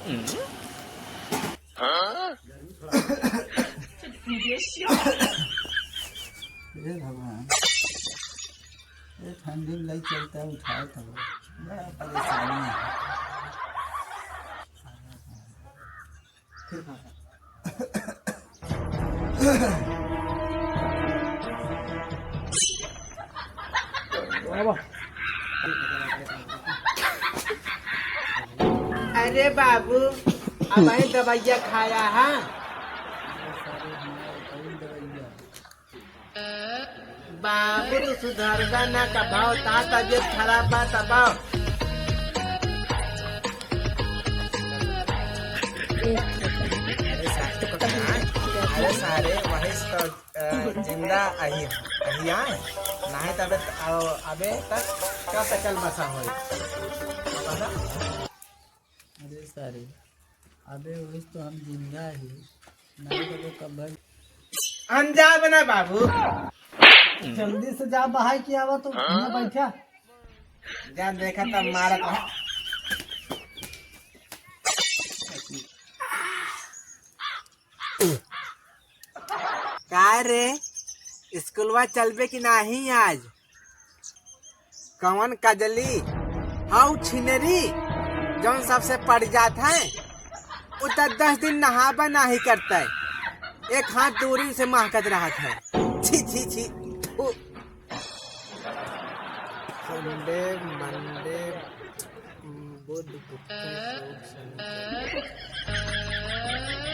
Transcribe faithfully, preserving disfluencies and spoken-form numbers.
हे भगवान, ये ठंडी में लई चलता है, उठाए तो बड़ा परेशानी है। अरे बाबू, अबहीं दवाइया खाया है? बाबू, तू सुधरबा ना, कबहुँ ता तबियत खराब बा तबहुँ। अरे सारे, अरे सारे, वही तो, अ, जिंदा अही, अही आए, नाहीं तबे त-, अ, अबे तक का सकल बसा होई। पता? अरे सारे, अबे वही तो हम जिंदा ही, नाहीं तो कब भाई। हम जाब ना बाबू। जल्दी से जा बहाई के आवा तो, हियाँ बैठा। जा देखा तब मारत है। का रे, स्कूलवा चलबे कि नाहीं आज? कौन कजली? हऊ छिनरी, जौन सबसे पड़ जात है, उ दस दस दिन नहाबा नाहीं करते, एक हाथ दूरी से महकत रहत है। छी, छी, छी, थू। संडे, मंडे, बुध, गुप्ता, शुक, शनिचर।